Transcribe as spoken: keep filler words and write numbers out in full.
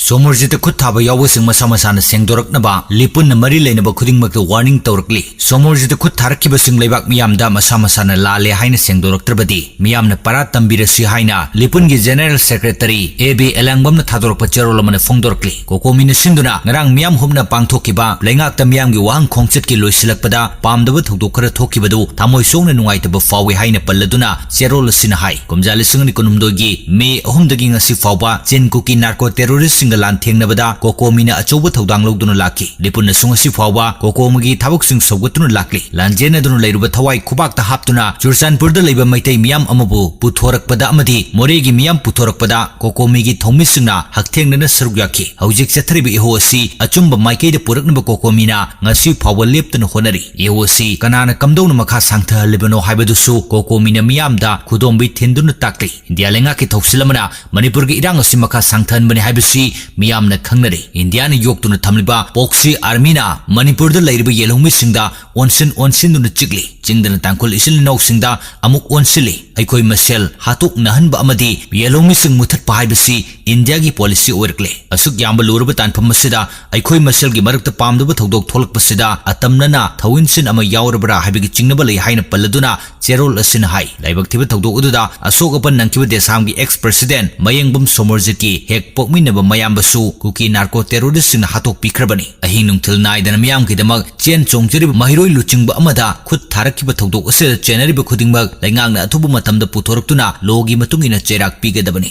ꯁꯣꯃꯣꯔꯖꯤꯠꯇ ꯈꯨꯠ ꯊꯥꯕ ꯌꯥꯎꯕꯁꯤꯡ ꯃꯁꯥ ꯃꯁꯥꯅ ꯁꯦꯡꯗꯣꯔꯛꯅꯕ ꯂꯤꯄꯨꯟꯅ ꯃꯔꯤ ꯂꯩꯅꯕ ꯈꯨꯗꯤꯡꯃꯛꯇ ꯋꯥꯔꯅꯤꯡ ꯇꯧꯔꯛꯂꯤ꯫ ꯁꯣꯃꯣꯔꯖꯤꯠꯇ ꯈꯨꯠ ꯊꯥꯔꯛꯈꯤꯕꯁꯤꯡ ꯂꯩꯕꯥꯛ ꯃꯤꯌꯥꯝꯗ ꯃꯁꯥ ꯃꯁꯥꯅ ꯂꯥꯜꯂꯦ ꯍꯥꯏꯅ ꯁꯦꯡꯗꯣꯔꯛꯇ꯭ꯔꯕꯗꯤ ꯃꯤꯌꯥꯝꯅ ꯄꯔꯥ ꯇꯝꯕꯤꯔꯁꯤ ꯍꯥꯏꯅ ꯂꯤꯄꯨꯟꯒꯤ ꯖꯦꯅꯦꯔꯦꯜ ꯁꯦꯀ꯭ꯔꯦꯇꯔꯤ ꯑꯦ ꯕꯤ ꯑꯦꯂꯥꯡꯕꯝꯅ ꯊꯥꯗꯣꯔꯛꯄ ꯆꯦꯔꯣꯜ ꯑꯃꯅ ꯐꯣꯡꯗꯣꯔꯛꯂꯤ꯫ ꯀꯣꯀꯣꯃꯤꯅ ꯁꯤꯟꯗꯨꯅ ꯉꯔꯥꯡ ꯃꯤꯌꯥꯝ ꯍꯨꯞꯅ ꯄꯥꯡꯊꯣꯛꯈꯤꯕ ꯂꯩꯉꯥꯛꯇ ꯃꯤꯌꯥꯝꯒꯤ ꯋꯥꯍꯪ ꯈꯣꯡꯆꯠꯀꯤ ꯂꯣꯏꯁꯤꯜꯂꯛꯄꯗ ꯄꯥꯝꯗꯕ ꯊꯧꯗꯣꯛ ꯈꯔ ꯊꯣꯛꯈꯤꯕꯗꯨ ꯊꯃꯣꯏ ꯁꯣꯛꯅ ꯅꯨꯡꯉꯥꯏꯇꯕ ꯐꯥꯎꯏ ꯍꯥꯏꯅ ꯄꯜꯂꯗꯨꯅ ꯆꯦꯔꯣꯜ ꯑꯁꯤꯅ ꯍꯥꯏ, ꯀꯨꯝꯖꯥ ꯂꯤꯁꯤꯡ ꯑꯅꯤ ꯀꯨꯟꯍꯨꯝꯗꯣꯏꯒꯤ ꯃꯦ ꯑꯍꯨꯝꯗꯒꯤ ꯉꯁꯤ ꯐꯥꯎꯕ ꯆꯤꯟ ꯀꯨꯀꯤ ꯅꯥꯔꯀꯣ ꯇꯦꯔꯣꯔꯤꯁꯁꯤꯡꯒ ꯂꯥꯟꯊꯦꯡꯅꯕꯗ ꯀꯣꯀꯣꯃꯤꯅ ꯑꯆꯧꯕ ꯊꯧꯗꯥꯡ ꯂꯧꯗꯨꯅ ꯂꯥꯛꯈꯤ꯫ ꯂꯤꯄꯨꯟꯅꯁꯨ ꯉꯁꯤ ꯐꯥꯎꯕ ꯀꯣꯀꯣꯃꯤꯒꯤ ꯊꯕꯛꯁꯤꯡ ꯁꯧꯒꯠꯇꯨꯅ ꯂꯥꯛꯂꯤ꯫ ꯂꯥꯟꯖꯦꯟꯅꯗꯨꯅ ꯂꯩꯔꯨꯕ ꯊꯋꯥꯏ ꯈꯨꯕꯥꯛꯇ ꯍꯥꯞꯇꯨꯅ ꯆꯨꯔꯆꯥꯟꯄꯨꯔꯗ ꯂꯩꯕ ꯃꯩꯇꯩ ꯃꯤꯌꯥꯝ ꯑꯃꯕꯨ ꯄꯨꯊꯣꯔꯛꯄꯗ ꯑꯃꯗꯤ ꯃꯣꯔꯦꯒꯤ ꯃꯤꯌꯥꯝ ꯄꯨꯊꯣꯔꯛꯄꯗ ꯀꯣꯀꯣꯃꯤꯒꯤ ꯊꯧꯃꯤꯁꯤꯡꯅ ꯍꯛꯊꯦꯡꯅꯅ ꯁꯔꯨꯛ ꯌꯥꯈꯤ꯫ ꯍꯧꯖꯤꯛ ꯆꯠꯊꯔꯤꯕ ꯏꯍꯧ ꯑꯁꯤ ꯑꯆꯨꯝꯕ ꯃꯥꯏꯀꯩꯗ ꯄꯨꯔꯛꯅꯕ ꯀꯣꯀꯣꯃꯤꯅ ꯉꯁꯤ ꯐꯥꯎꯕ ꯂꯦꯞꯇꯅ ꯍꯣꯠꯅꯔꯤ꯫ ꯏꯍꯧ ꯑꯁꯤ ꯀꯅꯥꯅ ꯀꯝꯗꯧꯅ ꯃꯈꯥ ꯁꯥꯡꯊꯍꯜꯂꯤꯕꯅꯣ ꯍꯥꯏꯕꯗꯨꯁꯨ ꯀꯣꯀꯣꯃꯤꯅ ꯃꯤꯌꯥꯝꯗ ꯈꯨꯗꯣꯝꯕꯤ ꯊꯤꯟꯗꯨꯅ ꯇꯥꯛꯂꯤ꯫ ꯏꯟꯗꯤꯌꯥ ꯂꯩꯉꯥꯛꯀꯤ ꯊꯧꯁꯤꯜ ꯑꯃꯅ ꯃꯅꯤꯄꯨꯔꯒꯤ ꯏꯔꯥꯡ ꯑꯁꯤ ꯃꯈꯥ ꯁꯥꯡꯊꯍꯟꯕꯅꯤ ꯍꯥꯏꯕꯁꯤ ꯃꯤꯌꯥꯝꯅ ꯈꯪꯅꯔꯦ꯫ ꯏꯟꯗꯤꯌꯥꯅ ꯌꯣꯛꯇꯨꯅ ꯊꯝꯂꯤꯕ ꯄꯣꯛꯁꯤ ꯑꯥꯔꯃꯤꯅ ꯃꯅꯤꯄꯨꯔꯗ ꯂꯩꯔꯤꯕ ꯌꯦꯜꯍꯧꯃꯤꯁꯤꯡꯗ ꯑꯣꯟꯁꯤꯟ ꯑꯣꯟꯁꯤꯟꯗꯨꯅ ꯆꯤꯛꯂꯤ꯫ ꯆꯤꯡꯗꯅ ꯇꯥꯡꯈꯨꯜ ꯏꯆꯤꯜ ꯏꯅꯥꯎꯁꯤꯡꯗ ꯑꯃꯨꯛ ꯑꯣꯟꯁꯤꯜꯂꯤ꯫ ꯑꯩꯈꯣꯏ ꯃꯁꯦꯜ ꯍꯥꯠꯇꯣꯛꯅꯍꯟꯕ ꯑꯃꯗꯤ ꯌꯦꯜꯍꯧꯃꯤꯁꯤꯡ ꯃꯨꯊꯠꯄ ꯍꯥꯏꯕꯁꯤ ꯏꯟꯗꯤꯌꯥꯒꯤ ꯄꯣꯂꯤꯁꯤ ꯑꯣꯏꯔꯛꯂꯦ꯫ ꯑꯁꯨꯛ ꯌꯥꯝꯕ ꯂꯨꯔꯕ ꯇꯥꯟꯐꯝ ꯑꯁꯤꯗ ꯑꯩꯈꯣꯏ ꯃꯁꯦꯜꯒꯤ ꯃꯔꯛꯇ ꯄꯥꯝꯗꯕ ꯊꯧꯗꯣꯛ ꯊꯣꯛꯂꯛꯄꯁꯤꯗ ꯑꯇꯝꯅꯅ ꯊꯧꯏꯟꯁꯤꯟ ꯑꯃ ꯌꯥꯎꯔꯕ꯭ꯔꯥ ꯍꯥꯏꯕꯒꯤ ꯆꯤꯡꯅꯕ ꯂꯩ ꯍꯥꯏꯅ ꯄꯜꯂꯗꯨꯅ ꯆꯦꯔꯣꯜ ꯑꯁꯤꯅ ꯍꯥꯏ꯫ ꯂꯥꯏꯕꯛ ꯊꯤꯕ ꯊꯧꯗꯣꯛ ꯑꯗꯨꯗ ꯑꯁꯣꯛ ꯑꯄꯟ ꯅꯪꯈꯤꯕ ꯗꯦꯁꯥꯝꯒꯤ ex president ꯃꯌꯦꯡꯕꯝ ꯁꯣꯃꯣꯔꯖꯤꯠꯀꯤ ꯍꯦꯛ ꯄꯣꯛꯃꯤꯟꯅꯕ ꯃꯌꯥꯝꯕꯁꯨ ꯀꯨꯀꯤ ꯅꯥꯔꯀꯣ ꯇꯦꯔꯣꯔꯤꯁꯁꯤꯡꯅ ꯍꯥꯠꯇꯣꯛꯄꯤꯈ꯭ꯔꯕꯅꯤ꯫ ꯑꯍꯤꯡ ꯅꯨꯡꯊꯤꯜ ꯅꯥꯏꯗꯅ ꯃꯤꯌꯥꯝꯒꯤꯗꯃꯛ ꯆꯦꯟ ꯆꯣꯡꯖꯔꯤꯕ ꯃꯍꯩꯔꯣꯏ ꯂꯨꯆꯤꯡꯕ ꯑꯃꯗ ꯈꯨꯠ ꯊꯥꯔꯛꯈꯤꯕ ꯊꯧꯗꯣꯛ ꯑꯁꯤꯗ ꯆꯦꯟꯅꯔꯤꯕ ꯈꯨꯗꯤꯡꯃꯛ ꯂꯩꯉꯥꯛꯅ ꯑꯊꯨꯕ ꯃꯇꯝꯗ ꯄꯨꯊꯣꯔꯛꯇꯨꯅ ꯂꯣꯒꯤ ꯃꯇꯨꯡ ꯏꯟꯅ ꯆꯩꯔꯥꯛ ꯄꯤꯒꯗꯕꯅꯤ꯫